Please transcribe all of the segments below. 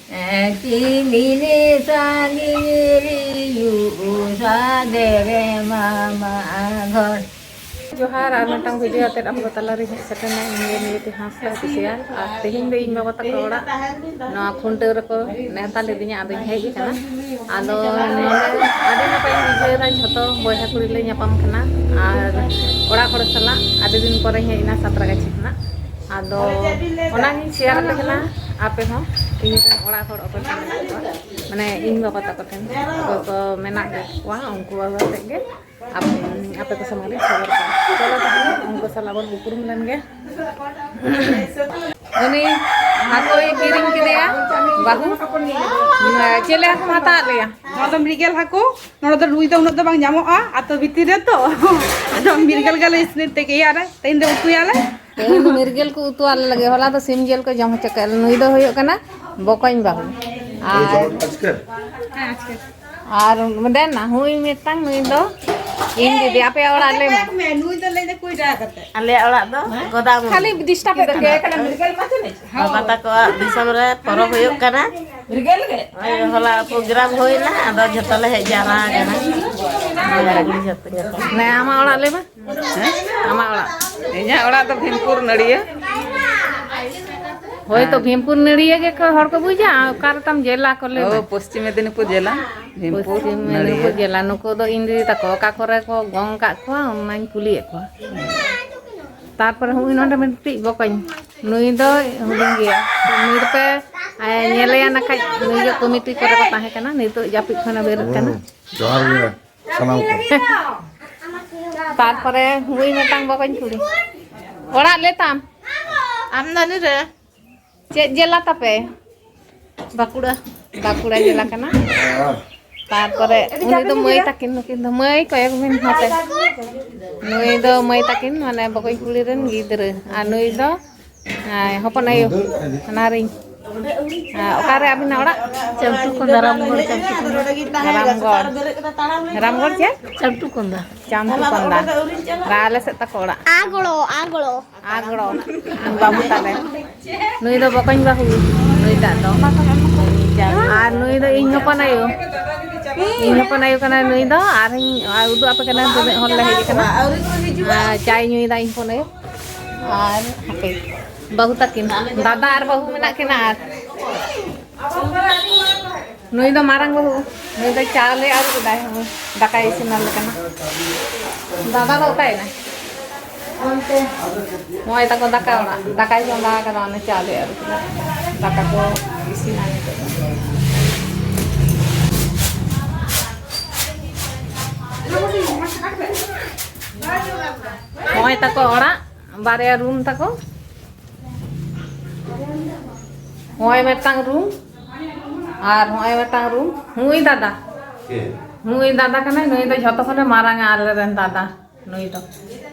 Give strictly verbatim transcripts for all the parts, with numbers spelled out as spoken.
ᱪᱤᱱᱤ ᱥᱟᱺᱜᱤᱧ ᱨᱤᱭᱩ ᱥᱟᱫᱮᱨᱮ ᱢᱟᱢᱟ ᱜᱷᱚᱨ᱾ ᱡᱚᱦᱟᱨ, ᱟᱨ ᱢᱤᱫᱴᱟᱝ video ᱟᱛᱮᱫ ᱟᱵᱚ ᱛᱟᱞᱟᱨᱮ ᱦᱮᱡ ᱥᱮᱴᱮᱨᱱᱟ ᱤᱧ ᱜᱮ ᱱᱤᱭᱚᱛᱤ ᱦᱟᱸᱥᱫᱟ official᱾ ᱟᱨ ᱛᱮᱦᱮᱧ ᱫᱚ ᱤᱧ ᱵᱟᱵᱟ ᱛᱟᱠᱚ ᱚᱲᱟᱜ ᱱᱚᱣᱟ ᱠᱷᱩᱱᱴᱟᱹᱣ ᱨᱮᱠᱚ ᱱᱮᱣᱛᱟ ᱞᱤᱫᱤᱧᱟ, ᱟᱫᱚᱧ ᱦᱮᱡ ᱟᱠᱟᱱᱟ᱾ ᱟᱫᱚ ᱱᱚᱰᱮ ᱟᱹᱰᱤ ᱱᱟᱯᱟᱭᱤᱧ ᱵᱩᱡᱷᱟᱹᱣ ᱮᱫᱟ, ᱡᱷᱚᱛᱚ ᱵᱚᱭᱦᱟ ᱠᱩᱲᱤ ᱞᱮ ᱧᱟᱯᱟᱢ ᱠᱟᱱᱟ ᱟᱨ ᱚᱲᱟᱜ ᱦᱚᱲ ᱥᱟᱞᱟᱜ ᱟᱹᱰᱤ ᱫᱤᱱ ᱯᱚᱨᱮᱧ ᱦᱮᱡ ᱮᱱᱟ ᱥᱟᱸᱛᱨᱟᱜᱟᱹᱪᱷᱤ ᱠᱷᱚᱱᱟᱜ᱾ ᱟᱫᱚ ᱚᱱᱟᱜᱤᱧ share ᱟᱯᱮ ᱠᱟᱱᱟ, ᱟᱯᱮ ᱦᱚᱸ ᱤᱧ ᱨᱮᱱ ᱚᱲᱟᱜ ᱦᱚᱲ ᱚᱠᱚᱭ ᱠᱚ ᱢᱮᱱᱟᱜ ᱠᱚᱣᱟ, ᱢᱟᱱᱮ ᱤᱧ ᱵᱟᱵᱟ ᱛᱟᱠᱚ ᱴᱷᱮᱱ ᱚᱠᱚᱭ ᱠᱚ ᱢᱮᱱᱟᱜ ᱠᱚᱣᱟ, ᱩᱱᱠᱩ ᱵᱟᱵᱟ ᱟᱛᱮᱫ ᱜᱮ ᱟᱯᱮ, ᱟᱯᱮ ᱠᱚ ᱥᱟᱢᱟᱝ ᱨᱮ ᱥᱚᱫᱚᱨ ᱠᱟᱜᱼᱟ᱾ ᱪᱚᱞᱚ ᱛᱟᱦᱚᱞᱮ ᱩᱱᱠᱩ ᱥᱟᱞᱟᱜ ᱵᱚᱱ ᱩᱯᱨᱩᱢ ᱞᱮᱱ ᱜᱮ᱾ ᱩᱱᱤ ᱦᱟᱹᱠᱩᱭ ᱠᱤᱨᱤᱧ ᱠᱮᱫᱮᱭᱟ ᱵᱟᱹᱦᱩ᱾ ᱪᱮᱞᱮ ᱦᱟᱹᱠᱩᱢ ᱦᱟᱛᱟᱣᱟᱫ ᱞᱮᱭᱟ? ᱱᱚᱣᱟ ᱫᱚ ᱢᱨᱤᱜᱮᱞ ᱦᱟᱹᱠᱩ᱾ ᱱᱚᱰᱮ ᱫᱚ ᱨᱩᱭ ᱫᱚ ᱩᱱᱟᱹᱜ ᱫᱚ ᱵᱟᱝ ᱧᱟᱢᱚᱜᱼᱟ ᱟᱛᱳ ᱵᱷᱤᱛᱤᱨ ᱨᱮ ᱛᱚ᱾ ᱟᱫᱚ ᱢᱨᱤᱜᱮᱞ ᱜᱮᱞᱮ ᱤᱥᱤᱱ ᱛᱮᱜᱮᱭᱟ ᱨᱮ᱾ ᱛᱮᱦᱮᱧ ᱫᱚ ᱩᱛᱩᱭᱟᱞᱮ᱾ ᱛᱮᱦᱮᱧ ᱫᱚ ᱢᱤᱨᱜᱮᱞ ᱠᱚ ᱩᱛᱩ ᱟᱞᱮ ᱞᱟᱹᱜᱤᱫ, ᱦᱚᱞᱟ ᱫᱚ ᱥᱤᱢ ᱡᱤᱞ ᱠᱚ ᱡᱚᱢ ᱦᱚᱪᱚ ᱠᱮᱫ ᱞᱮ᱾ ᱱᱩᱭ ᱫᱚ ᱦᱩᱭᱩᱜ ᱠᱟᱱᱟ ᱵᱚᱠᱚᱧ ᱵᱟᱹᱦᱩ᱾ ᱟᱨ, ᱟᱨ ᱫᱮᱱ ᱱᱟ ᱦᱩᱭ ᱢᱤᱫᱴᱟᱝ, ᱱᱩᱭ ᱫᱚ ᱤᱧ ᱫᱤᱫᱤ᱾ ᱟᱯᱮᱭᱟᱜ ᱚᱲᱟᱜ ᱞᱟᱹᱭ ᱢᱮ᱾ ᱱᱩᱭ ᱫᱚ ᱞᱟᱹᱭ ᱫᱟ ᱠᱩᱭᱰᱟ ᱠᱟᱛᱮ᱾ ᱟᱞᱮᱭᱟᱜ ᱚᱲᱟᱜ ᱫᱚ ᱜᱚᱫᱟᱢ᱾ ᱠᱷᱟᱹᱞᱤ disturb ᱮᱫ ᱠᱟᱱᱟ᱾ ᱵᱟᱵᱟ ᱛᱟᱠᱚᱣᱟᱜ ᱫᱤᱥᱚᱢ ᱨᱮ ᱯᱚᱨᱚᱵᱽ ᱦᱩᱭᱩᱜ ᱠᱟᱱᱟ᱾ ᱦᱚᱞᱟ program ᱦᱩᱭᱱᱟ, ᱟᱫᱚ ᱡᱷᱚᱛᱚ ᱞᱮ ᱦᱮᱡ ᱡᱟᱣᱨᱟ ᱟᱠᱟᱱᱟ᱾ ᱦᱮᱸ, ᱟᱢᱟᱜ ᱚᱲᱟᱜ ᱞᱟᱹᱭ ᱢᱮ᱾ ᱦᱮᱸ? ᱟᱢᱟᱜ ᱚᱲᱟᱜ? ᱤᱧᱟᱹᱜ ᱚᱲᱟᱜ ᱫᱚ ᱵᱷᱤᱢᱯᱩᱨ ᱱᱟᱹᱲᱤᱭᱟᱹ᱾ ᱦᱳᱭ ᱛᱚ, ᱦᱮᱸ᱾ ᱵᱷᱤᱢᱯᱩᱨ ᱱᱟᱹᱲᱤᱭᱟᱹ ᱜᱮ ᱠᱚ ᱦᱚᱲ ᱠᱚ ᱵᱩᱡᱟ, ᱚᱠᱟ ᱨᱮᱛᱟᱢ ᱡᱮᱞᱟ ᱠᱚ ᱞᱟᱹᱭ ᱚ, ᱢᱮ? ᱯᱚᱥᱪᱤᱢ ᱢᱮᱫᱤᱱᱤᱯᱩᱨ ᱡᱮᱞᱟ, ᱵᱷᱤᱢᱯᱩᱨ ᱯᱚᱥᱪᱤᱢ ᱱᱟᱹᱲᱤᱭᱟᱹ᱾ ᱢᱮᱫᱤᱱᱤᱯᱩᱨ ᱡᱮᱞᱟ᱾ ᱱᱩᱠᱩ ᱫᱚ ᱤᱧ ᱫᱤᱫᱤ ᱛᱟᱠᱚ, ᱚᱠᱟ ᱠᱚᱨᱮ ᱠᱚ ᱜᱚᱝ ᱠᱟᱜ ᱠᱚᱣᱟ, ᱚᱱᱟᱧ ᱠᱩᱞᱤᱭᱮᱫ ᱠᱚᱣᱟ᱾ ᱛᱟᱨᱯᱚᱨᱮ ᱦᱩᱭ ᱱᱚᱰᱮ ᱢᱤᱫᱴᱤᱡ ᱵᱚᱠᱚᱧ, ᱱᱩᱭ ᱫᱚ ᱦᱩᱰᱤᱧ ᱜᱮᱭᱟ᱾ ᱱᱩᱭ ᱫᱚᱯᱮ, ᱮ, ᱧᱮᱞᱮᱭᱟ ᱱᱟᱠᱷᱟᱡ, ᱱᱩᱭ ᱫᱚ ᱠᱚᱢᱤᱴᱤ ᱠᱚᱨᱮ ᱠᱚ ᱛᱟᱦᱮᱸ ᱠᱟᱱᱟ, ᱱᱤᱛᱚᱜ ᱡᱟᱹᱯᱤᱫ ᱠᱷᱚᱱᱮ ᱵᱮᱨᱮᱫ ᱠᱟᱱᱟ᱾ ᱦᱩᱸ, ᱡᱚᱦᱟᱨ ᱜᱮ᱾ ᱥᱟᱱᱟᱢ ᱠᱚ᱾ ᱛᱟᱨᱯᱚᱨᱮ ᱦᱩᱭ ᱢᱤᱫᱴᱟᱝ ᱵᱚᱠᱚᱧ ᱠᱩᱲᱤ᱾ ᱚᱲᱟᱜ ᱞᱮ ᱛᱟᱢ? ᱟᱢ ᱫᱚ ᱱᱤᱨᱟᱹ? ᱪᱮᱫ ᱡᱮᱞᱟ ᱛᱟᱯᱮ? ᱵᱟᱸᱠᱩᱲᱟ᱾ ᱵᱟᱸᱠᱩᱲᱟ ᱡᱮᱞᱟ ᱠᱟᱱᱟ᱾ ᱦᱮᱸ᱾ ᱛᱟᱨᱯᱚᱨᱮ ᱩᱱᱤ ᱫᱚ ᱢᱟᱹᱭ ᱛᱟᱹᱠᱤᱱ, ᱱᱩᱠᱤᱱ ᱫᱚ ᱢᱟᱹᱭ ᱠᱚᱭᱚᱜ ᱵᱤᱱ ᱱᱚᱛᱮ᱾ ᱱᱩᱭ ᱫᱚ ᱢᱟᱹᱭ ᱛᱟᱹᱠᱤᱱ, ᱢᱟᱱᱮ ᱵᱚᱠᱚᱧ ᱠᱩᱲᱤ ᱨᱮᱱ ᱜᱤᱫᱽᱨᱟᱹ᱾ ᱟᱨ ᱱᱩᱭ ᱫᱚ, ᱦᱮᱸ, ᱦᱚᱯᱚᱱ ᱟᱭᱳ, ᱦᱟᱱᱟᱨᱤᱧ᱾ ᱦᱮᱸ, ᱚᱠᱟᱨᱮ ᱟᱹᱵᱤᱱᱟᱜ ᱚᱲᱟᱜ? ᱪᱟᱢᱴᱩ ᱠᱚᱸᱫᱟ, ᱨᱟᱢᱜᱚᱲ ᱪᱟᱢᱴᱩ ᱠᱚᱸᱫᱟ᱾ ᱨᱟᱢᱜᱚᱲ᱾ ᱨᱟᱢᱜᱚᱲ ᱪᱮᱫ? ᱪᱟᱢᱴᱩ ᱠᱚᱸᱫᱟ᱾ ᱪᱟᱢᱴᱩ ᱠᱚᱸᱫᱟ᱾ ᱟᱨ ᱟᱞᱮ ᱥᱮᱫ ᱛᱟᱠᱚ ᱚᱲᱟᱜ᱾ ᱟᱜᱽᱲᱚ, ᱟᱜᱽᱲᱚ᱾ ᱟᱜᱽᱲᱚ᱾ ᱵᱟᱹᱵᱩ ᱛᱟᱞᱮ᱾ ᱱᱩᱭ ᱫᱚ ᱵᱚᱠᱚᱧ ᱵᱟᱹᱦᱩ᱾ ᱱᱩᱭᱴᱟᱜ ᱫᱚ᱾ ᱟᱨ ᱱᱩᱭ ᱫᱚ ᱤᱧ ᱦᱚᱯᱚᱱ ᱟᱭᱳ᱾ ᱤᱧ ᱦᱚᱯᱚᱱ ᱟᱭᱳ ᱠᱟᱱᱟᱭ ᱱᱩᱭ ᱫᱚ᱾ ᱟᱨᱤᱧ ᱩᱫᱩᱜ ᱟᱯᱮ ᱠᱟᱱᱟ ᱛᱤᱱᱟᱹᱜ ᱦᱚᱲ ᱞᱮ ᱦᱮᱡ ᱟᱠᱟᱱᱟ᱾ ᱟᱨ ᱪᱟᱭ ᱧᱩᱭᱮᱫᱟ ᱤᱧ ᱦᱚᱯᱚᱱ ᱟᱭᱳ᱾ ᱟᱨ ᱦᱟᱯᱮ, ᱵᱟᱹᱦᱩ ᱛᱟᱹᱠᱤᱱ, ᱫᱟᱫᱟ ᱟᱨ ᱵᱟᱹᱦᱩ ᱢᱮᱱᱟᱜ ᱠᱤᱱᱟ᱾ ᱟᱨ ᱱᱩᱭ ᱫᱚ ᱢᱟᱨᱟᱝ ᱵᱟᱹᱦᱩ, ᱱᱩᱭ ᱫᱚ ᱪᱟᱣᱞᱮ ᱟᱹᱨᱩᱵ ᱮᱫᱟᱭ, ᱫᱟᱠᱟᱭ ᱤᱥᱤᱱ ᱟᱞᱮ ᱠᱟᱱᱟ᱾ ᱫᱟᱫᱟ ᱫᱚ ᱚᱠᱟᱭᱮᱱᱟᱭ? ᱚᱱᱛᱮ᱾ ᱱᱚᱜᱼᱚᱭ ᱛᱟᱠᱚ ᱫᱟᱠᱟ ᱚᱲᱟᱜ, ᱫᱟᱠᱟᱭ ᱪᱚᱸᱫᱟ ᱟᱠᱟᱫᱟ, ᱚᱱᱮ ᱪᱟᱣᱞᱮ ᱟᱹᱨᱩᱵ ᱮᱫᱟ᱾ ᱫᱟᱠᱟ ᱠᱚ ᱤᱥᱤᱱᱟ ᱱᱤᱛᱚᱜ ᱫᱚ᱾ ᱱᱚᱜᱼᱚᱭ ᱛᱟᱠᱚ ᱚᱲᱟᱜ, ᱵᱟᱨᱭᱟ ᱨᱩᱢ ᱛᱟᱠᱚ᱾ ᱱᱚᱜᱼᱚᱭ ᱢᱤᱫᱴᱟᱝ ᱨᱩᱢ ᱟᱨ ᱱᱚᱜᱼᱚᱭ ᱢᱤᱫᱴᱟᱝ ᱨᱩᱢ᱾ ᱱᱩᱭ ᱫᱟᱫᱟ, ᱱᱩᱭ ᱫᱟᱫᱟ ᱠᱟᱱᱟᱭ, ᱱᱩᱭ ᱫᱚ ᱡᱷᱚᱛᱚ ᱠᱷᱚᱱᱮ ᱢᱟᱨᱟᱝᱟ ᱟᱞᱮᱨᱮᱱ ᱫᱟᱫᱟ ᱱᱩᱭ ᱫᱚ᱾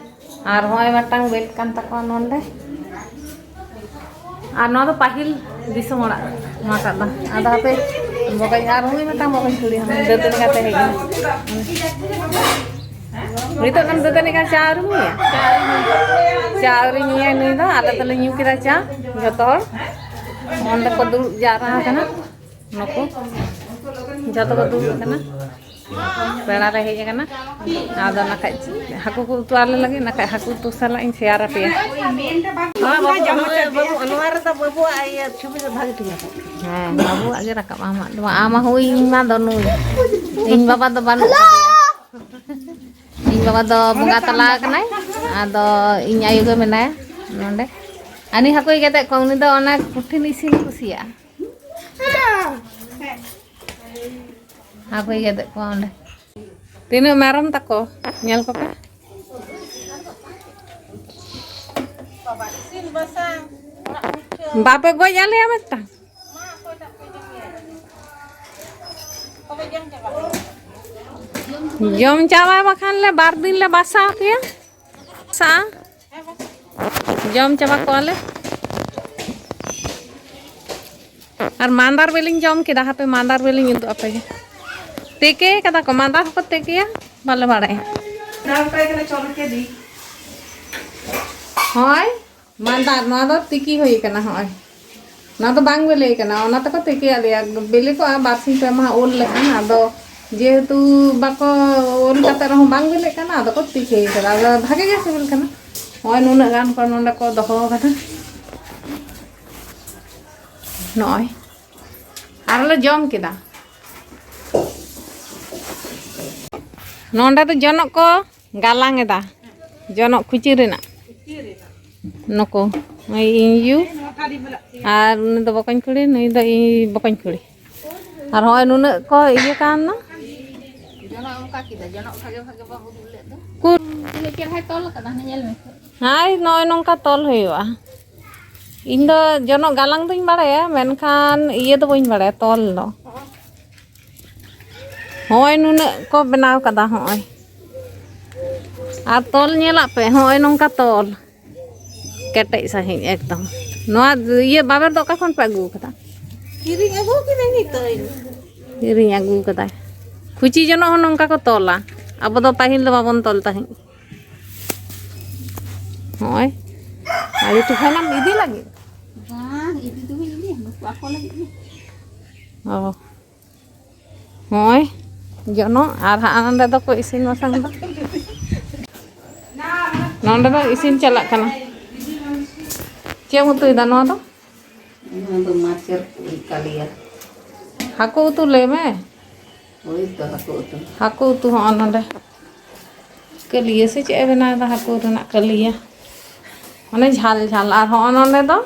ᱟᱨ ᱱᱚᱜᱼᱚᱭ ᱢᱤᱫᱴᱟᱝ ᱵᱮᱰ ᱠᱟᱱ ᱛᱟᱠᱚᱣᱟ ᱱᱚᱰᱮ᱾ ᱟᱨ ᱱᱚᱣᱟ ᱫᱚ ᱯᱟᱹᱦᱤᱞ ᱫᱤᱥᱚᱢ ᱚᱲᱟᱜ, ᱱᱚᱣᱟᱴᱟᱜ ᱫᱚ᱾ ᱟᱫᱚ ᱦᱟᱯᱮ, ᱵᱚᱠᱚᱧ, ᱟᱨ ᱱᱩᱭ ᱢᱤᱫᱴᱟᱝ ᱵᱚᱠᱚᱧ ᱠᱩᱲᱤ ᱦᱚᱸ ᱫᱟᱹᱛᱟᱹᱱᱤ ᱠᱟᱛᱮ ᱦᱮᱡ ᱮᱱᱟ᱾ ᱱᱤᱛᱚᱜ ᱫᱚᱢ ᱫᱟᱹᱛᱟᱹᱱᱤ ᱠᱟᱱᱟ, ᱪᱟ ᱟᱹᱣᱨᱤᱢ ᱧᱩᱭᱟ? ᱪᱟ ᱟᱹᱣᱨᱤ ᱧᱩᱭᱟ ᱱᱩᱭ ᱫᱚ᱾ ᱟᱞᱮ ᱫᱚᱞᱮ ᱧᱩ ᱠᱮᱫᱟ ᱪᱟ ᱡᱷᱚᱛᱚ ᱦᱚᱲ᱾ ᱚᱸᱰᱮ ᱠᱚ ᱫᱩᱲᱩᱵ ᱡᱟᱣᱨᱟ ᱟᱠᱟᱱᱟ ᱱᱩᱠᱩ, ᱡᱷᱚᱛᱚ ᱠᱚ ᱫᱩᱲᱩᱵ ᱟᱠᱟᱱᱟ᱾ ᱯᱮᱲᱟ ᱞᱮ ᱦᱮᱡ ᱟᱠᱟᱱᱟ᱾ ᱟᱫᱚ ᱱᱟᱠᱷᱟᱡ ᱦᱟᱹᱠᱩ ᱠᱚ ᱩᱛᱩ ᱟᱞᱮ ᱞᱟᱹᱜᱤᱫ, ᱱᱟᱠᱷᱟᱡ ᱦᱟᱹᱠᱩ ᱩᱛᱩ ᱥᱟᱞᱟᱜ ᱤᱧ ᱥᱮᱭᱟᱨ ᱟᱯᱮᱭᱟ᱾ ᱱᱚᱣᱟ ᱵᱟᱹᱵᱩ, ᱱᱚᱣᱟ ᱨᱮᱫᱚ ᱵᱟᱹᱵᱩᱣᱟᱜ ᱤᱭᱟᱹ ᱪᱷᱚᱵᱤ ᱫᱚ ᱵᱷᱟᱜᱮ ᱴᱷᱤᱠ ᱨᱟᱠᱟᱵ᱾ ᱦᱮᱸ, ᱵᱟᱹᱵᱩᱣᱟᱜ ᱜᱮ ᱨᱟᱠᱟᱵ, ᱟᱢᱟᱜ ᱫᱚ ᱵᱟᱝ᱾ ᱟᱢ ᱦᱩᱭ, ᱤᱧ ᱢᱟ ᱫᱚ ᱱᱩᱭ᱾ ᱤᱧ ᱵᱟᱵᱟ ᱫᱚ ᱵᱟᱹᱱᱩᱜ ᱠᱟᱫᱮᱭᱟ᱾ ᱤᱧ ᱵᱟᱵᱟ ᱫᱚ ᱵᱚᱸᱜᱟ ᱛᱟᱞᱟ ᱟᱠᱟᱱᱟᱭ᱾ ᱟᱫᱚ ᱤᱧ ᱟᱭᱳ ᱜᱮ ᱢᱮᱱᱟᱭᱟ ᱱᱚᱰᱮ᱾ ᱟᱹᱱᱤ ᱦᱟᱹᱠᱩᱭ ᱜᱮᱫᱮᱫ ᱠᱚᱣᱟ, ᱩᱱᱤ ᱫᱚ ᱚᱱᱟ ᱠᱚᱴᱷᱤᱱ ᱤᱥᱤᱱ ᱠᱩᱥᱤᱭᱟᱜᱼᱟ᱾ ᱦᱟᱹᱠᱩᱭ ᱜᱮᱫᱮᱫ ᱠᱚᱣᱟ ᱚᱸᱰᱮ᱾ ᱛᱤᱱᱟᱹᱜ ᱢᱮᱨᱚᱢ ᱛᱟᱠᱚ, ᱧᱮᱞ ᱠᱚᱯᱮ᱾ ᱵᱟᱯᱮ ᱜᱚᱡ ᱟᱞᱮᱭᱟ ᱢᱤᱫᱴᱟᱝ? ᱡᱚᱢ ᱪᱟᱵᱟ ᱵᱟᱠᱷᱟᱱ ᱞᱮ ᱵᱟᱨ ᱫᱤᱱ ᱞᱮ ᱵᱟᱥᱟ ᱟᱯᱮᱭᱟ᱾ ᱵᱟᱥᱟ᱾ ᱡᱚᱢ ᱪᱟᱵᱟ ᱠᱚᱣᱟᱞᱮ᱾ ᱟᱨ ᱢᱟᱸᱫᱟᱨ ᱵᱮᱞᱤᱧ ᱡᱚᱢ ᱠᱮᱫᱟ᱾ ᱦᱟᱯᱮ, ᱢᱟᱸᱫᱟᱨ ᱵᱮᱞᱤᱧ ᱩᱫᱩᱜ ᱟᱯᱮ ᱜᱮ᱾ ᱛᱮᱠᱮ ᱠᱟᱫᱟ ᱠᱚ, ᱢᱟᱸᱫᱟᱨ ᱦᱚᱸᱠᱚ ᱛᱮᱠᱮᱭᱟ, ᱵᱟᱞᱮ ᱵᱟᱲᱟᱭᱟ᱾ ᱫᱟᱜ ᱠᱟᱭ ᱠᱟᱱᱟ, ᱪᱚᱞ ᱠᱮᱫᱤ᱾ ᱦᱳᱭ, ᱢᱟᱸᱫᱟᱨ, ᱱᱚᱣᱟ ᱫᱚ ᱛᱤᱠᱤ ᱦᱩᱭ ᱠᱟᱱᱟ᱾ ᱦᱚᱸᱜᱼᱚᱭ, ᱱᱚᱣᱟ ᱫᱚ ᱵᱟᱝ ᱵᱮᱞᱮ ᱠᱟᱱᱟ, ᱚᱱᱟ ᱛᱮᱠᱚ ᱛᱤᱠᱤᱭᱟᱫ ᱞᱮᱭᱟ᱾ ᱵᱮᱞᱮ ᱠᱚᱜᱼᱟ ᱵᱟᱨ ᱥᱤᱧ ᱯᱮ ᱢᱟᱦᱟ ᱳᱞ ᱞᱮᱠᱷᱟᱱ, ᱟᱫᱚ ᱡᱮᱦᱮᱛᱩ ᱵᱟᱠᱚ ᱳᱞ ᱠᱟᱛᱮ ᱨᱮᱦᱚᱸ ᱵᱟᱝ ᱵᱮᱞᱮᱜ ᱠᱟᱱᱟ, ᱟᱫᱚ ᱠᱚ ᱛᱤᱠᱤ ᱠᱟᱫᱟ᱾ ᱟᱫᱚ ᱵᱷᱟᱜᱮ ᱜᱮ ᱥᱤᱵᱤᱞ ᱠᱟᱱᱟ᱾ ᱦᱚᱸᱜᱼᱚᱭ ᱱᱩᱱᱟᱹᱜ ᱜᱟᱱ ᱠᱚ ᱱᱚᱰᱮ ᱠᱚ ᱫᱚᱦᱚ ᱠᱟᱫᱟ᱾ ᱱᱚᱜᱼᱚᱭ, ᱟᱨ ᱞᱮ ᱡᱚᱢ ᱠᱮᱫᱟ᱾ ᱱᱚᱰᱮ ᱫᱚ ᱡᱚᱱᱚᱜ ᱠᱚ ᱜᱟᱞᱟᱝ ᱮᱫᱟ, ᱡᱚᱱᱚᱜ ᱠᱷᱩᱪᱤ ᱨᱮᱱᱟᱜ᱾ ᱱᱩᱠᱩ, ᱱᱩᱭ ᱤᱧ ᱭᱩ, ᱟᱨ ᱩᱱᱤ ᱫᱚ ᱵᱚᱠᱚᱧ ᱠᱩᱲᱤ, ᱱᱩᱭ ᱫᱚ ᱤᱧ ᱵᱚᱠᱚᱧ ᱠᱩᱲᱤ᱾ ᱟᱨ ᱦᱚᱸᱜᱼᱚᱭ ᱱᱩᱱᱟᱹᱜ ᱠᱚ ᱤᱭᱟᱹ ᱠᱟᱱᱟ᱾ ᱡᱚᱱᱚᱜ ᱚᱱᱠᱟ ᱠᱮᱫᱟ, ᱡᱚᱱᱚᱜ ᱵᱷᱟᱜᱮ ᱵᱷᱟᱜᱮ ᱵᱟᱢ ᱩᱫᱩᱜ ᱞᱮᱫ ᱫᱚ᱾ ᱠᱩ- ᱛᱤᱱᱟᱹᱜ ᱪᱮᱨᱦᱟᱭ ᱛᱚᱞ ᱠᱟᱫᱟ, ᱦᱟᱱᱮ ᱧᱮᱞ ᱢᱮ᱾ ᱦᱟᱭ, ᱱᱚᱜᱼᱚᱭ ᱱᱚᱝᱠᱟ ᱛᱚᱞ ᱦᱩᱭᱩᱜᱼᱟ᱾ ᱤᱧ ᱫᱚ ᱡᱚᱱᱚᱜ ᱜᱟᱞᱟᱝ ᱫᱩᱧ ᱵᱟᱲᱟᱭᱟ, ᱢᱮᱱᱠᱷᱟᱱ ᱤᱭᱟᱹ ᱫᱚ ᱵᱟᱹᱧ ᱵᱟᱲᱟᱭᱟ, ᱛᱚᱞ ᱫᱚ᱾ ᱦᱚᱸᱜᱼᱚᱭ ᱱᱩᱱᱟᱹᱜ ᱠᱚ ᱵᱮᱱᱟᱣ ᱠᱟᱫᱟ, ᱦᱚᱸᱜᱼᱚᱭ᱾ ᱟᱨ ᱛᱚᱞ ᱧᱮᱞᱟᱜ ᱯᱮ, ᱦᱚᱸᱜᱼᱚᱭ ᱱᱚᱝᱠᱟ ᱛᱚᱞ᱾ ᱠᱮᱴᱮᱡ ᱥᱟᱺᱦᱤᱡ ᱮᱠᱫᱚᱢ᱾ ᱱᱚᱣᱟ ᱤᱭᱟᱹ ᱵᱟᱵᱮᱨ ᱫᱚ ᱚᱠᱟ ᱠᱷᱚᱱ ᱯᱮ ᱟᱹᱜᱩ ᱠᱟᱫᱟ? ᱠᱤᱨᱤᱧ ᱟᱹᱜᱩ ᱠᱤᱫᱟᱹᱧ ᱱᱤᱛᱚᱜ ᱤᱧ᱾ ᱠᱤᱨᱤᱧ ᱟᱹᱜᱩ ᱠᱟᱫᱟᱭ᱾ ᱠᱷᱩᱪᱤ ᱡᱚᱱᱚᱜ ᱦᱚᱸ ᱱᱚᱝᱠᱟ ᱠᱚ ᱛᱚᱞᱟ᱾ ᱟᱵᱚ ᱫᱚ ᱯᱟᱹᱦᱤᱞ ᱫᱚ ᱵᱟᱵᱚᱱ ᱛᱚᱞ ᱛᱟᱦᱮᱸᱫ᱾ ᱦᱚᱸᱜᱼᱚᱭ᱾ ᱟᱭᱳ ᱴᱤᱯᱷᱤᱱ ᱮᱢ ᱤᱫᱤ ᱞᱟᱹᱜᱤᱫ? ᱵᱟᱝ, ᱤᱫᱤ ᱫᱚ ᱵᱟᱹᱧ ᱤᱫᱤᱭᱟ, ᱱᱩᱠᱩ ᱟᱠᱚ ᱞᱟᱹᱜᱤᱫ ᱜᱮ᱾ ᱚ᱾ ᱦᱚᱸᱜᱼᱚᱭ ᱡᱚᱱᱚᱜ, ᱟᱨ ᱦᱟᱸᱜ ᱱᱚᱸᱰᱮ ᱫᱚᱠᱚ ᱤᱥᱤᱱ ᱵᱟᱥᱟᱝ ᱫᱟ᱾ ᱱᱚᱸᱰᱮ ᱫᱚ ᱤᱥᱤᱱ ᱪᱟᱞᱟᱜ ᱠᱟᱱᱟ᱾ ᱪᱮᱫ ᱮᱢ ᱩᱛᱩᱭᱮᱫᱟ ᱱᱚᱣᱟ ᱫᱚ? ᱱᱚᱣᱟ ᱫᱚ ᱢᱟᱪᱮᱨ ᱠᱟᱞᱤᱭᱟ᱾ ᱦᱟᱹᱠᱩ ᱩᱛᱩ ᱞᱟᱹᱭ ᱢᱮ᱾ ᱦᱳᱭ ᱛᱚ, ᱦᱟᱹᱠᱩ ᱩᱛᱩ᱾ ᱦᱟᱹᱠᱩ ᱩᱛᱩ ᱦᱚᱸᱜᱼᱚ ᱱᱚᱸᱰᱮ᱾ ᱠᱟᱹᱞᱤᱭᱟᱹ ᱥᱮ ᱪᱮᱫ ᱮ ᱵᱮᱱᱟᱣ ᱮᱫᱟ? ᱦᱟᱹᱠᱩ ᱨᱮᱱᱟᱜ ᱠᱟᱹᱞᱤᱭᱟᱹ᱾ ᱢᱟᱱᱮ ᱡᱷᱟᱞ ᱡᱷᱟᱞ᱾ ᱟᱨ ᱦᱚᱸᱜᱼᱚ ᱱᱚᱸᱰᱮ ᱫᱚ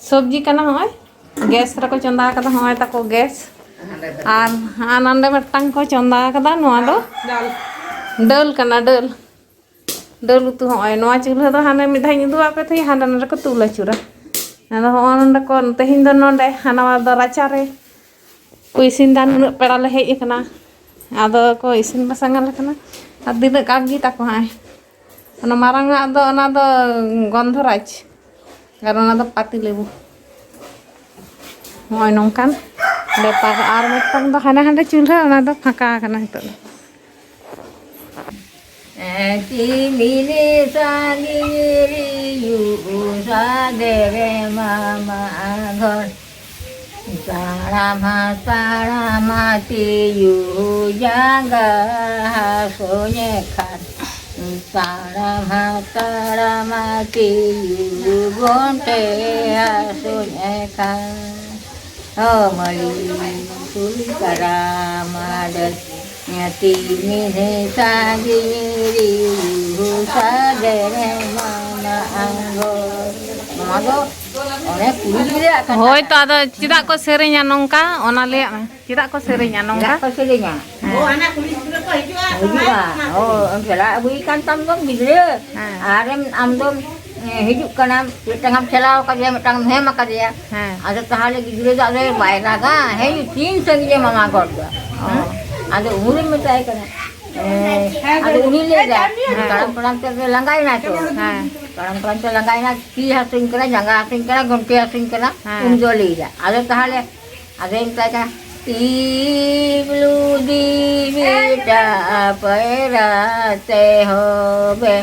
ᱥᱚᱵᱽᱡᱤ ᱠᱟᱱᱟ, ᱦᱚᱸᱜᱼᱚᱭ ᱜᱮᱥ ᱨᱮᱠᱚ ᱪᱚᱸᱫᱟ ᱟᱠᱟᱫᱟ, ᱦᱚᱸᱜᱼᱚᱭ ᱛᱟᱠᱚ ᱜᱮᱥ᱾ ᱟᱨ ᱦᱟᱸ ᱱᱟᱸᱰᱮ ᱢᱤᱫᱴᱟᱝ ᱠᱚ ᱪᱚᱸᱫᱟ ᱟᱠᱟᱫᱟ, ᱱᱚᱣᱟ ᱫᱚ ᱰᱟᱹᱞ ᱠᱟᱱᱟ, ᱰᱟᱹᱞ, ᱰᱟᱹᱞ ᱩᱛᱩ᱾ ᱦᱚᱸᱜᱼᱚᱭ ᱱᱚᱣᱟ ᱪᱩᱞᱦᱟᱹ ᱫᱚ ᱦᱟᱱᱮ ᱢᱤᱫ ᱫᱷᱟᱣ ᱤᱧ ᱩᱫᱩᱜ ᱟᱫ ᱯᱮ ᱛᱟᱦᱮᱸᱫ, ᱦᱟᱸᱰᱮ ᱱᱚᱸᱰᱮ ᱠᱚ ᱛᱩᱞ ᱟᱹᱪᱩᱨᱟ᱾ ᱟᱫᱚ ᱦᱚᱸᱜᱼᱚ ᱱᱚᱸᱰᱮ ᱠᱚ, ᱛᱮᱦᱮᱧ ᱫᱚ ᱱᱚᱸᱰᱮ, ᱦᱟᱱᱟ ᱫᱚ ᱨᱟᱪᱟᱨᱮ ᱠᱚ ᱤᱥᱤᱱ ᱫᱟ᱾ ᱱᱩᱱᱟᱹᱜ ᱯᱮᱲᱟ ᱞᱮ ᱦᱮᱡ ᱟᱠᱟᱱᱟ, ᱟᱫᱚ ᱠᱚ ᱤᱥᱤᱱ ᱵᱟᱥᱟᱝ ᱟᱞᱮ ᱠᱟᱱᱟ᱾ ᱟᱨ ᱛᱤᱱᱟᱹᱜ ᱠᱟᱠ ᱜᱮ ᱛᱟᱠᱚ ᱦᱟᱸᱜ᱾ ᱚᱱᱟ ᱢᱟᱨᱟᱝ ᱟᱜ ᱫᱚ, ᱚᱱᱟ ᱫᱚ ᱜᱚᱱᱫᱷᱚᱨᱟᱡᱽ, ᱟᱨ ᱚᱱᱟ ᱫᱚ ᱯᱟᱹᱛᱤ ᱞᱮᱵᱩ᱾ ᱱᱚᱜᱼᱚᱭ ᱱᱚᱝᱠᱟᱱ ᱵᱮᱯᱟᱨ᱾ ᱟᱨ ᱢᱤᱫᱴᱟᱝ ᱫᱚ ᱦᱟᱱᱮ ᱦᱟᱸᱰᱮ ᱪᱩᱞᱦᱟᱹ, ᱚᱱᱟ ᱫᱚ ᱯᱷᱟᱸᱠᱟ ᱟᱠᱟᱱᱟ ᱱᱤᱛᱚᱜ ᱫᱚ᱾ ᱪᱤᱢᱤᱱᱤ ᱥᱟᱺᱜᱤᱧ ᱨᱤᱭᱩ ᱥᱟᱫᱮ ᱨᱮ ᱢᱟᱢᱟ ᱜᱷᱚᱨ᱾ ᱛᱟᱲᱟᱢᱟ ᱛᱟᱲᱟᱢᱟ ᱛᱤᱭᱩ ᱡᱟᱸᱜᱟ ᱦᱟᱹᱥᱩᱧᱮ ᱠᱷᱟᱱ᱾ ᱛᱟᱲᱟᱢᱟ ᱛᱟᱲᱟᱢᱟ ᱛᱤᱭᱩ ᱜᱚᱱᱴᱮ ᱦᱟᱹᱥᱩᱧᱮ ᱠᱷᱟᱱ᱾ ᱚ ᱢᱟᱹᱞᱤ ᱠᱩᱞ ᱠᱟᱨᱟᱢᱟ ᱰᱟᱹᱨ᱾ ᱛᱤᱢᱤᱱᱤ ᱥᱟᱺᱜᱤᱧ ᱨᱤᱭᱩ ᱥᱟᱫᱮ ᱨᱮ ᱢᱟᱢᱟ ᱟᱸᱜᱚ᱾ ᱱᱚᱣᱟ ᱫᱚ ᱚᱱᱮ ᱠᱩᱲᱤ ᱜᱤᱫᱽᱨᱟᱹᱣᱟᱜ ᱠᱟᱛᱷᱟ ᱦᱳᱭ ᱛᱚ, ᱠᱟᱱᱟ᱾ ᱟᱫᱚ ᱪᱮᱫᱟᱜ ᱠᱚ ᱥᱮᱨᱮᱧᱟ ᱱᱚᱝᱠᱟ, ᱚᱱᱟ ᱞᱟᱹᱭᱟᱜ ᱢᱮ᱾ ᱪᱮᱫᱟᱜ ᱠᱚ ᱥᱮᱨᱮᱧᱟ ᱱᱚᱝᱠᱟ? ᱪᱮᱫᱟᱜ ᱠᱚ ᱥᱮᱨᱮᱧᱟ? ᱦᱮᱸ᱾ ᱦᱤᱡᱩᱜᱼᱟ᱾ ᱚ, ᱪᱟᱞᱟᱜ ᱟᱹᱜᱩᱭ ᱠᱟᱱ ᱛᱟᱢ ᱫᱚᱢ ᱜᱤᱫᱽᱨᱟᱹ᱾ ᱦᱮᱸ᱾ ᱟᱨᱮᱢ, ᱟᱢ ᱫᱚᱢ, ᱮ, ᱦᱤᱡᱩᱜ ᱠᱟᱱᱟᱢ, ᱢᱤᱫᱴᱟᱝ ᱮᱢ ᱪᱟᱞᱟᱣ ᱠᱟᱫᱮᱭᱟ, ᱢᱤᱫᱴᱟᱝ ᱮᱢ ᱦᱮᱢ ᱟᱠᱟᱫᱮᱭᱟ᱾ ᱦᱮᱸ᱾ ᱟᱫᱚ ᱛᱟᱦᱚᱞᱮ ᱜᱤᱫᱽᱨᱟᱹ ᱫᱚ ᱟᱫᱚ ᱵᱟᱭ ᱨᱟᱜᱟ, ᱦᱮᱸ, ᱛᱤᱱ ᱥᱟᱺᱜᱤᱧᱮ ᱢᱟᱢᱟ ᱜᱚᱫ ᱫᱟ? ᱚ᱾ ᱦᱮᱸ? ᱟᱫᱚ ᱩᱱᱤ ᱢᱮᱛᱟᱭ ᱠᱟᱱᱟ᱾ ᱮ, ᱟᱫᱚ ᱩᱱᱤ ᱞᱟᱹᱭ ᱫᱟ, ᱦᱮᱸ᱾ ᱛᱟᱲᱟᱢ ᱛᱟᱲᱟᱢ ᱛᱮ ᱞᱟᱸᱜᱟᱭᱮᱱᱟ ᱛᱚ᱾ ᱦᱮᱸ᱾ ᱛᱟᱲᱟᱢ ᱛᱟᱲᱟᱢ ᱛᱮ ᱞᱟᱸᱜᱟᱭᱮᱱᱟ, ᱛᱤ ᱦᱟᱹᱥᱩᱧ ᱠᱟᱱᱟ, ᱡᱟᱸᱜᱟ ᱦᱟᱹᱥᱩᱧ ᱠᱟᱱᱟ, ᱜᱚᱱᱴᱮ ᱦᱟᱹᱥᱩᱧ ᱠᱟᱱᱟ, ᱦᱮᱸ᱾ ᱩᱱᱤ ᱫᱚ ᱞᱟᱹᱭ ᱫᱟ᱾ ᱟᱫᱚ ᱛᱟᱦᱚᱞᱮ ᱟᱫᱚᱭ ᱢᱮᱛᱟᱭ ᱠᱟᱱᱟ, "ᱛᱤᱵᱞᱩ ᱫᱤ ᱵᱮᱴᱟ ᱯᱟᱭᱨᱟ ᱛᱮ ᱦᱚᱵᱮ,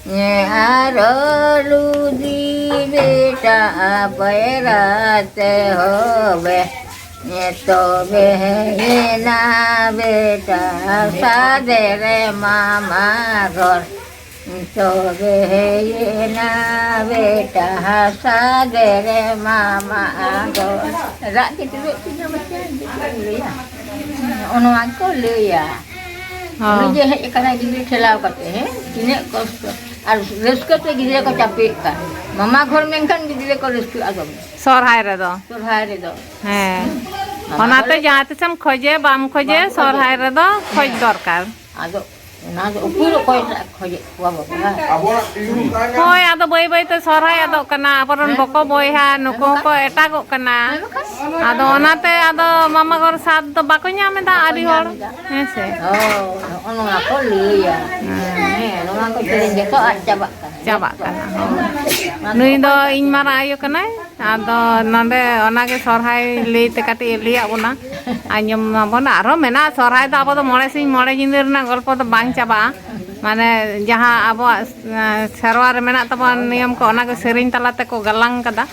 ᱟᱨᱚ ᱞᱩᱫᱤ ᱵᱮᱴᱟ ᱯᱟᱭᱨᱟ ᱛᱮ ᱦᱚᱵᱮ, ᱛᱚᱵᱮ ᱮᱱᱟ ᱵᱮᱴᱟ ᱥᱟᱫᱮ ᱨᱮ ᱢᱟᱢᱟ ᱜᱷᱚᱨ᱾ ᱛᱚᱵᱮ ᱦᱮᱡ ᱮᱱᱟ ᱵᱮᱴᱟ ᱦᱟᱥᱟ ᱫᱮᱨᱮ ᱢᱟᱢᱟ ᱟᱫᱚ ᱨᱟᱜ ᱜᱮ ᱪᱮᱫᱚᱜ ᱛᱤᱧᱟ ᱵᱟᱪᱟ, ᱪᱮᱫ ᱮᱢ ᱞᱟᱹᱭᱟ?" ᱱᱚᱜᱼᱚ ᱱᱚᱣᱟ ᱠᱚ ᱞᱟᱹᱭᱟ᱾ ᱦᱚᱸ᱾ ᱩᱱᱤ ᱡᱮ ᱦᱮᱡ ᱟᱠᱟᱱᱟᱭ ᱜᱤᱫᱽᱨᱟᱹ ᱴᱷᱮᱞᱟᱣ ᱠᱟᱛᱮ, ᱦᱮᱸ, ᱛᱤᱱᱟᱹᱜ ᱠᱚᱥᱴᱚ᱾ ᱟᱨ ᱨᱟᱹᱥᱠᱟᱹ ᱛᱮ ᱜᱤᱫᱽᱨᱟᱹ ᱠᱚ ᱪᱟᱯᱮᱜ ᱠᱟᱱ᱾ ᱢᱟᱢᱟ ᱜᱷᱚᱨ ᱢᱮᱱᱠᱷᱟᱱ ᱜᱤᱫᱽᱨᱟᱹ ᱠᱚ ᱨᱟᱹᱥᱠᱟᱹᱜᱼᱟ ᱫᱚᱢᱮ᱾ ᱥᱚᱨᱦᱟᱭ ᱨᱮᱫᱚ᱾ ᱥᱚᱨᱦᱟᱭ ᱨᱮᱫᱚ᱾ ᱦᱮᱸ᱾ ᱢᱟᱢᱟ ᱚᱱᱟᱛᱮ ᱜᱷᱚᱨ ᱡᱟᱦᱟᱸ ᱛᱤᱥᱮᱢ ᱠᱷᱚᱡᱮ, ᱵᱟᱢ ᱠᱷᱚᱡᱮ, ᱵᱟᱢ ᱠᱷᱚᱡᱮ᱾ ᱥᱚᱨᱦᱟᱭ ᱨᱮᱫᱚ ᱠᱷᱚᱡ ᱦᱮᱸ᱾ ᱫᱚᱨᱠᱟᱨ᱾ ᱟᱫᱚ ᱚᱱᱟ ᱫᱚ ᱩᱠᱩᱨ ᱚᱠᱚᱭ ᱴᱟᱜ ᱠᱷᱚᱡᱮᱫ ᱠᱚᱣᱟ ᱵᱟᱵᱟ? ᱦᱳᱭ, ᱟᱫᱚ ᱵᱟᱹᱭ ᱵᱟᱹᱭ ᱛᱮ ᱥᱚᱨᱦᱟᱭ ᱟᱫᱚᱜ ᱠᱟᱱᱟ, ᱟᱵᱚᱨᱮᱱ ᱦᱮᱸ᱾ ᱵᱚᱠᱚ ᱵᱚᱭᱦᱟ ᱱᱩᱠᱩ ᱦᱮᱸ ᱦᱚᱸᱠᱚ ᱵᱟᱠᱷᱟᱱ᱾ ᱮᱴᱟᱜᱚᱜ ᱠᱟᱱᱟ᱾ ᱦᱮᱸ ᱵᱟᱠᱷᱟᱱ᱾ ᱟᱫᱚ ᱚᱱᱟᱛᱮ ᱟᱫᱚ ᱢᱟᱢᱟ ᱜᱷᱚᱨ ᱥᱟᱫ ᱫᱚ ᱵᱟᱠᱚ ᱧᱟᱢ ᱮᱫᱟ ᱵᱟᱠᱚ ᱟᱹᱰᱤ ᱧᱟᱢ ᱦᱚᱲ᱾ ᱮᱫᱟ᱾ ᱦᱮᱸ ᱥᱮ? ᱦᱳᱭ, ᱱᱚᱜᱼᱚ ᱱᱚᱣᱟ ᱠᱚ ᱞᱟᱹᱭᱟ᱾ ᱦᱮᱸ᱾ ᱦᱮᱸ, ᱱᱚᱣᱟ ᱠᱚ ᱥᱮᱨᱮᱧ ᱡᱚᱛᱚ ᱟᱫ ᱪᱟᱵᱟᱜ ᱠᱟᱱᱟ᱾ ᱪᱟᱵᱟᱜ ᱠᱟᱱᱟ᱾ ᱦᱳᱭ᱾ ᱱᱩᱭ ᱫᱚ ᱤᱧ ᱢᱟᱨᱟᱝ ᱟᱭᱳ ᱠᱟᱱᱟᱭ᱾ ᱟᱫᱚ ᱱᱚᱰᱮ ᱚᱱᱟᱜᱮ ᱥᱚᱨᱦᱟᱭ ᱞᱟᱹᱭ ᱛᱮ ᱠᱟᱹᱴᱤᱡ ᱮ ᱞᱟᱹᱭᱟᱫ ᱵᱚᱱᱟ, ᱟᱸᱡᱚᱢ ᱢᱟᱵᱚᱱ᱾ ᱟᱨᱦᱚᱸ ᱢᱮᱱᱟᱜᱼᱟ, ᱥᱚᱨᱦᱟᱭ ᱫᱚ ᱟᱵᱚ ᱫᱚ ᱢᱚᱬᱮ ᱥᱤᱧ ᱢᱚᱬᱮ ᱧᱤᱫᱟᱹ ᱨᱮᱱᱟᱜ ᱜᱚᱞᱯᱚ ᱫᱚ ᱵᱟᱝ ᱪᱟᱵᱟᱜᱼᱟ᱾ ᱢᱟᱱᱮ ᱡᱟᱦᱟᱸ ᱟᱵᱚᱣᱟᱜ, ᱮᱸ, ᱥᱮᱨᱣᱟ ᱨᱮ ᱢᱮᱱᱟᱜ ᱛᱟᱵᱚᱱ ᱱᱤᱭᱚᱢ ᱠᱚ, ᱚᱱᱟ ᱠᱚ ᱥᱮᱨᱮᱧ ᱛᱟᱞᱟ ᱛᱮᱠᱚ ᱜᱟᱞᱟᱝ ᱠᱟᱫᱟ᱾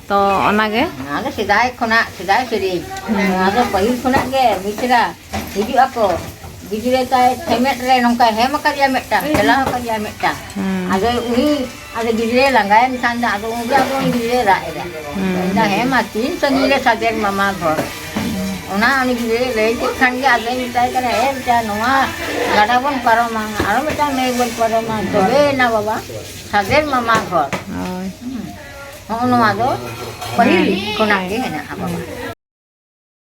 ᱛᱚ ᱚᱱᱟᱜᱮ᱾ ᱱᱚᱣᱟ ᱫᱚ ᱥᱮᱫᱟᱭ ᱠᱷᱚᱱᱟᱜ, ᱥᱮᱫᱟᱭ ᱥᱮᱨᱮᱧ᱾ ᱦᱩᱸ᱾ ᱱᱚᱣᱟ ᱫᱚ ᱯᱟᱹᱦᱤᱞ ᱠᱷᱚᱱᱟᱜ ᱜᱮ ᱢᱤᱥᱨᱟ ᱦᱤᱡᱩᱜ ᱟᱠᱚ, ᱜᱤᱫᱽᱨᱟᱹ ᱛᱟᱭ ᱥᱮᱢᱮᱫ ᱨᱮ ᱱᱚᱝᱠᱟᱭ ᱦᱮᱢ ᱟᱠᱟᱫᱮᱭᱟ ᱢᱤᱫᱴᱟᱝ, ᱦᱩᱸ᱾ ᱴᱷᱮᱞᱟᱣ ᱟᱠᱟᱫᱮᱭᱟ ᱢᱤᱫᱴᱟᱝ᱾ ᱦᱩᱸ᱾ ᱟᱫᱚ ᱩᱱᱤ, ᱟᱫᱚ ᱜᱤᱫᱽᱨᱟᱹ ᱞᱟᱸᱜᱟᱭᱮᱱ ᱠᱷᱟᱱ ᱫᱚ, ᱟᱫᱚ ᱩᱱᱤ, ᱟᱫᱚ ᱩᱱᱤ ᱜᱤᱫᱽᱨᱟᱹ ᱨᱟᱜ ᱮᱫᱟ᱾ ᱦᱩᱸ᱾ ᱢᱮᱱᱫᱟ, "ᱦᱮᱸ ᱢᱟ, ᱛᱤᱱ ᱥᱟᱺᱜᱤᱧ ᱨᱮ ᱥᱟᱫᱮᱨ ᱢᱟᱢᱟ ᱜᱷᱚᱨ?" ᱚᱱᱟ ᱩᱱᱤ ᱜᱤᱫᱽᱨᱟᱹᱭ ᱞᱟᱹᱭ ᱠᱮᱫ ᱠᱷᱟᱱ ᱜᱮ, ᱟᱫᱚᱭ ᱢᱮᱛᱟᱭ ᱠᱟᱱᱟ, "ᱮ ᱵᱮᱴᱟ, ᱱᱚᱣᱟ ᱜᱟᱰᱟ ᱵᱚᱱ ᱯᱟᱨᱚᱢᱟ, ᱟᱨᱚ ᱢᱤᱫᱴᱟᱝ ᱱᱟᱹᱭ ᱵᱚᱱ ᱯᱟᱨᱚᱢᱟ, ᱛᱚᱵᱮᱭᱮᱱᱟ ᱵᱟᱵᱟ ᱥᱟᱫᱮᱨ ᱢᱟᱢᱟ ᱜᱷᱚᱨ᱾" ᱦᱳᱭ᱾ ᱦᱩᱸ᱾ ᱦᱚᱸᱜᱼᱚ ᱱᱚᱣᱟ ᱫᱚ ᱯᱟᱹᱦᱤᱞ ᱦᱮᱸ᱾ ᱠᱷᱚᱱᱟᱜ ᱜᱮ ᱢᱮᱱᱟᱜᱼᱟ ᱵᱟᱵᱟ᱾